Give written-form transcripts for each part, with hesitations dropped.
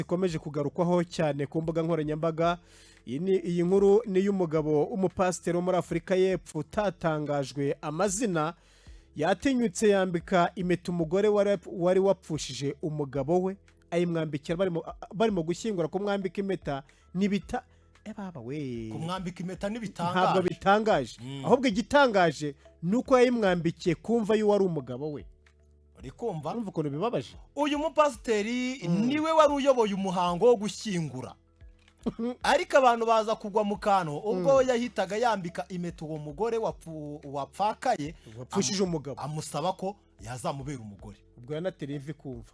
Zikomeje kugarukwaho cyane ku mbuga nkoranyambaga. Iyi nkuru ni iy'umugabo w'umupasiteri wo muri Afurika y'Epfo utatangajwe amazina, yatinyutse yambika impeta umugore wari wapfushije umugabo we, ayimwambikira barimo gushyingura. Kumwambika impeta nibita baba we. Kumwambika impeta ntabwo ntibitangaje. Bitangaje, ahubwo igitangaje ni uko yayimwambikiye kumva y'uwari umugabo we. Uri kumva? Urumva ukuntu bibabaje? Uyu mupasiteri niwe wari uyoboye umuhango wo gushyingura, ariko abantu baza kugwa mu kantu ubwo yahitaga yambika impeta uwo mugore wapfakaye, wapfushije umugabo, amusaba ko yazamubera umugore. Ubwo yanatereye ivi kumva.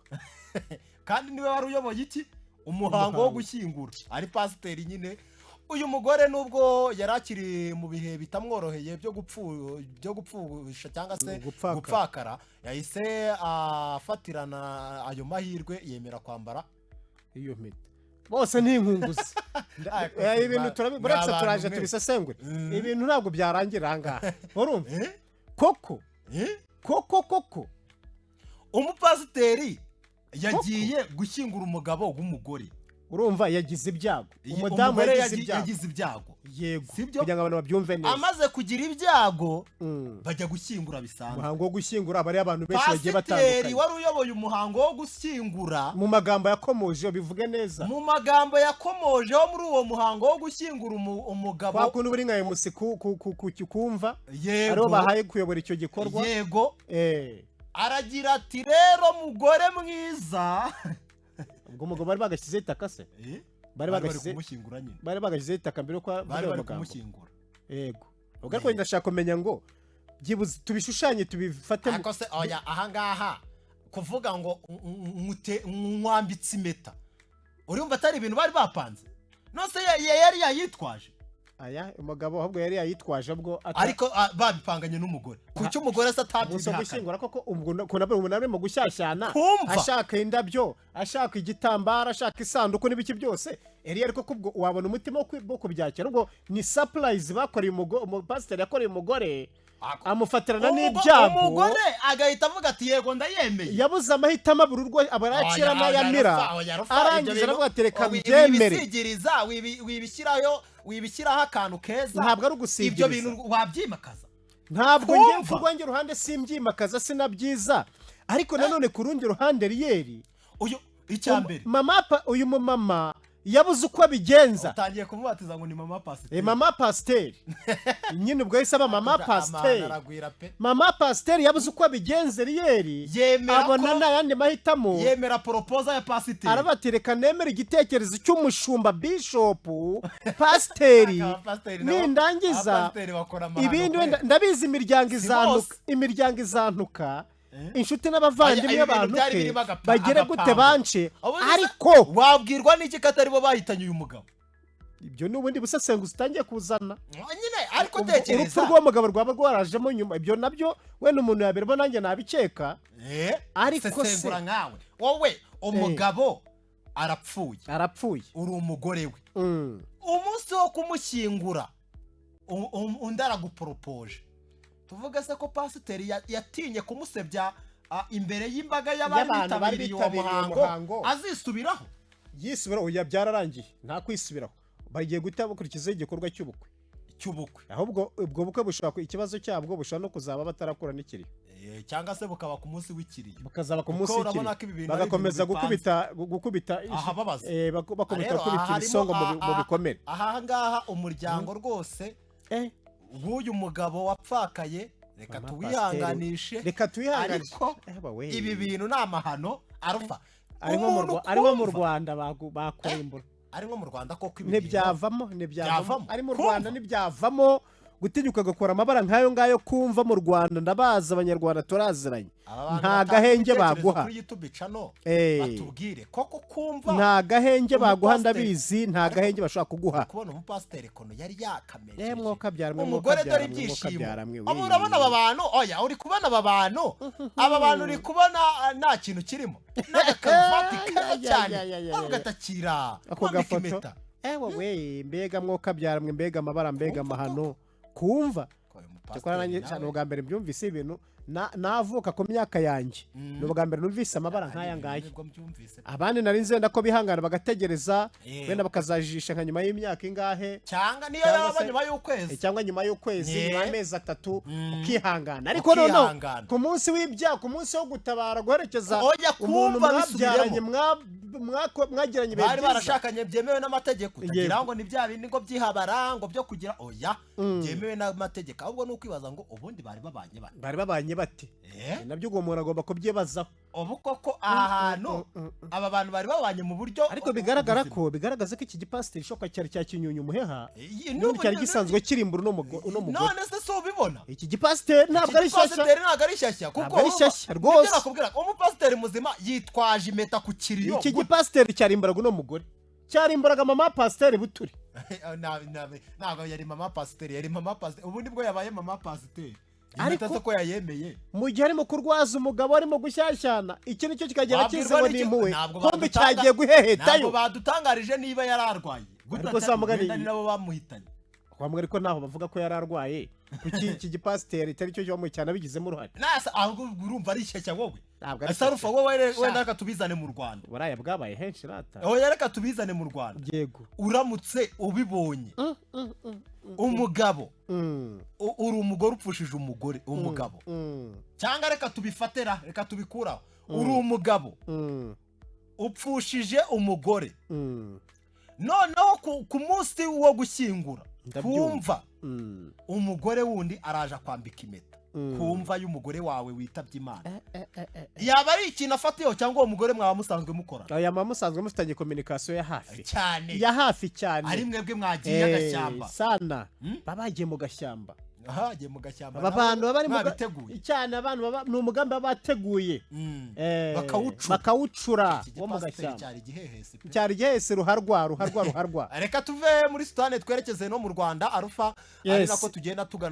Kandi niwe wari uyoboye iki? Umuhango wo Umuhango. gushyingura, ari pasiteri nyine. Uyu mugore, nubwo yari akiri mu bihe bitamworoheye byo gupfusha cyangwa se gupfakara. Gupfakara, yahise afatirana ayo mahirwe, yemera kwambara iyo mpeta. Bose ni inkunguzi. Ariko Ibintu buretse mwa turaje bantu mwe. tubisesengure. Ibintu ntabwo byarangira aha ngaha, urumva? Eh? Koko? Eh? Koko koko? Umupasiteri yagiye gushyingura umugabo w'umugore. Urumva yagize ibyago, umudamu umugore yagize ibyago. Yagize ibyago. Yego. Sibyo? Kugira ngo abantu babyumve neza. Amaze kugira ibyago, bajya gushyingura bisanzwe. Umuhango wo gushyingura aba ari abantu benshi bagiye Pasiteri batandukanye. wari uyoboye umuhango wo gushyingura, mu magambo yakomoje, bivuge neza, mu magambo yakomojeho muri uwo muhango wo gushyingura umugabo, kwa kundi uri nka MC kumva, aribo bahaye kuyobora icyo gikorwa. Aragira ati: "Rero mugore mwiza." Ubwo umugabo bari bagashyizeho itaka se? Eh? Bari Bari bagashyize kumushyingura nyine. Bari bagashyizeho itaka mbere yuko avuga Bari ayo bari magambo. kumushyingura. Yego, ubwo ariko ndashaka kumenya ngo byibuze tubishushanye, tubifate Ariko se oya, ahangaha kuvuga ngo nkwambitse impeta, urumva atari ibintu bari bapanze? Nose yari yayitwaje? Aya umugabo ahubwo yari yayitwaje ubwo Ariko babipanganye n'umugore. Kuki umugore se umunsi wo atabyihakanye? Gushyingura koko, ubwo ukuntu umuntu arimo gushyashyana, Kumva. ashaka indabyo, ashaka igitambaro, ashaka isanduku n'ibiki byose, Eliya, ariko kubwo wabona umutima wo kubyakira. Ubwo ni surprise bakoreye umugore, umupasiteri yakoreye umugore, amufatirana n'ibyago. Umugore agahita avuga ati: "Yego, ndayemeye." Yabuze amahitamo, abura urwo aba yakira n'ayamira. Arangije aravuga ati: "Reka mbyemere." Wibisigiriza, wibishyiraho akantu keza. Ntabwo ari Ibyo ugusigiriza. bintu wabyimakaza? Ntabwo ngiye Kumva. ku rwanjye ruhande simbyimakaza, sinabyiza, ariko nanone ku rundi ruhande riyeri Uyu icya mbere, uyu mumama yabuze uko abigenza. Utangiye kumubatiza ngo ni mama pasiteri. Mama pasiteri nyine, ubwo yahise aba mama pasiteri. Aragwira pe. Mama pasiteri yabuze uko abigenza, riyeri, Yemera abona ko nta yandi mahitamo. Yemera proposal ya pasiteri. Aravuga ati: "Reka nemere igitekerezo cy'umushumba, bishopu, pasiteri, Abapasiteri nabo- nindangiza abapasiteri bakora amahano ibindi kweli. wenda ndabizi imiryango izantuka, bose. imiryango izantuka, Eh? inshuti n'abavandimwe Aya, ibi bintu byari bantuke, birimo bagere gute, agapango. bance." Ubundi se Ariko wabwirwa n'iki ko atari bo bahitanye uyu mugabo? Ibyo ni ubundi busesenguzi utangiye kuzana. Nyine ariko Ubwo tekereza. urupfu rw'uwo mugabo rwaba rwarajemo nyuma, ibyo nabyo wenda umuntu yabirimo, nanjye nabikeka. Ariko se- Sesengura nkawe wowe, umugabo arapfuye, arapfuye, uri umugore we, umunsi wo kumushyingura undi araguporopoje. Tuvuge se ko pasiteri yatinye kumusebya imbere y'imbaga y'abari y'abantu bari bitabiriye uwo bitabiriye uwo muhango, muhango? azisubiraho? Yisubiraho? Oya, byararangiye, nta kwisubiraho. Bagiye guhita bakurikizaho igikorwa cy'ubukwe. Cy'ubukwe. Ahubwo ubwo bukwe bushobora ikibazo cyabwo bushobora no kuzaba batarakura n'ikiriyo. Cyangwa se bukaba ku munsi w'ikiriyo. Bukazaba ku Kuko munsi urabona w'ikiriyo. ko ibi bintu ari Bagakomeza ibintu bipanze. gukubita Ahababaza. Bakomeza Rero, gukubita aha ibisongo mu bikomere. Aha ngaha umuryango rwose w'uyu mugabo wapfakaye, reka Mama tuwihanganishe. Reka tuwihanganishe. Ariko Eba we. ibi bintu ni amahano arufa. Ari nko mu Umuntu Ari nko mu kumva. Rwanda bakurimbura. Ari nko mu Rwanda koko ibi bintu Ntibyavamo, ntibyavamo. Byavamo. Ari mu Kumva. Rwanda ntibyavamo gutinyuka ugakora amabara nk'ayo ngayo. Kumva mu Rwanda, ndabazi, Abanyarwanda turaziranye, Aba bantu nta batanga gahenge ibitekerezo baguha. kuri YouTube channel, batubwire koko kumva Nta gahenge baguha. Umupasiteri- Ndabizi, nta gahenge bashobora kuguha. Kubona umupasiteri kono yari yakamejeje Mwoka byaramwe, umugore, mwoka dore byaramwe, mwoka ibyishimo. byaramwe, Ubu we. urabona aba bantu, oya, uri kubona aba bantu, aba bantu uri kubona nta kintu kirimo n'agakaruvati keza cyane, Ya, ya. ugatakira Ako kwambika gafoto. impeta. Ewe we, mbega mwoka byaramwe, mbega amabara, mbega Kumva amahano kumva. Ko uyu Cyakora nanjye mupasiteri cyane nawe- ubwa mbere mbyumvise ibintu. Navuka ku myaka yanjye, ni ubwa mbere numvise amabara nk'aya ngaya. Nibwo mbyumvise. Abandi nari nzenda ko bihangana bagategereza, wenda bakazajijisha nka nyuma y'imyaka ingahe, cyangwa niyo cyangwa yaba se- nyuma y'ukwezi, cyangwa nyuma y'ukwezi, nyuma y'amezi 3, ukihangana. Ariko noneho Ukihangana. ku munsi w'ibyaha, ku munsi wo gutabara, guherekeza Oya, umuntu kumva mwabyaranye, bisubiremo. mwagiranye ibihe Bari byiza. barashakanye byemewe n'amategeko, utagira ngo ni bya bindi ngo by'ihabara, ngo byo kugira, oya, byemewe n'amategeko. Ahubwo ni ukwibaza ngo ubundi bari babanye bate? Bari babanye bate? Nabyo uwo muntu agomba kubyibazaho. Ubu koko aha hantu aba bantu bari babanye mu buryo Ariko bigaragara ubuzima. ko bigaragaza ko iki gipasiteri ishoka cyari cya kinyunya umuheha, Iyi- n'ubundi cyari gisanzwe kirimbura uno mugore. None se si ubibona? Iki gipasiteri ntabwo ari Iki shyashya. gipasiteri ntabwo ari shyashya kuko Ntabwo ari urumva- shyashya rwose. Nibyo nakubwira, umupasiteri muzima yitwaje impeta ku kiriyo. Iki gipasiteri cyarimburaga uno mugore, cyarimburaga mama pasiteri Buturi. Ntabwo yari mama pasiteri, yari mama pasiteri, ubu nibwo yabaye mama pasiteri. Impeta Ariko- se ko yayemeye? Mu gihe arimo kurwaza umugabo, arimo gushyashyana, iki nicyo kikagera Wabwirwa kize ngo n'iki? ni impuhwe, Ntabwo kumbe cyagiye guhehetayo. Ntabwo badutangarije niba yari arwaye. Gute? Ariko se mugani- Wenda ni nabo bamuhitanye. Kwa muganga, ariko ntaho bavuga ko yari arwaye. Kuki iki gipasiteri itari cyo cyamuye cyane abigizemo uruhare? Nasa ahubwo urumva ari shyashya wowe? Ntabwo ari Asarufa shyashya. wowe, Sha. wenda reka tubizane mu Rwanda. Uburaya bwabaye henshi rata. Oya, reka tubizane mu Rwanda. Uramutse ubibonye, umugabo, uri umugore upfushije umugore, umugabo, cyangwa reka tubifatera, reka tubikuraho, uri umugabo upfushije umugore, noneho ku munsi wo gushyingura Ndabyumva. kumva umugore wundi araje akwambika impeta kumva y'umugore wawe witabye Imana, yaba ari ikintu afatiyeho cyangwa uwo mugore mwaba musanzwe mukorana? Aya mama musanzwe mufitanye communication ya hafi. Cyane. Ya hafi cyane. Ari mwebwe mwagiye agashyamba. Sana baba bagiye mu gashyamba. Aha, agiye mu gashyamba. Aba Nawe bantu baba bari mu mwabiteguye. Cyane, abantu baba ni umugambi baba bateguye. Bakawucura. Bakawucura Iki wo mu gipasiteri gashyamba. cyari igihehesi pe. Cyari gihese, ruharwa, ruharwa, ruharwa. Reka tuve muri Sudani twerekeze no mu Rwanda, Arufa, ari nako tugenda tugana.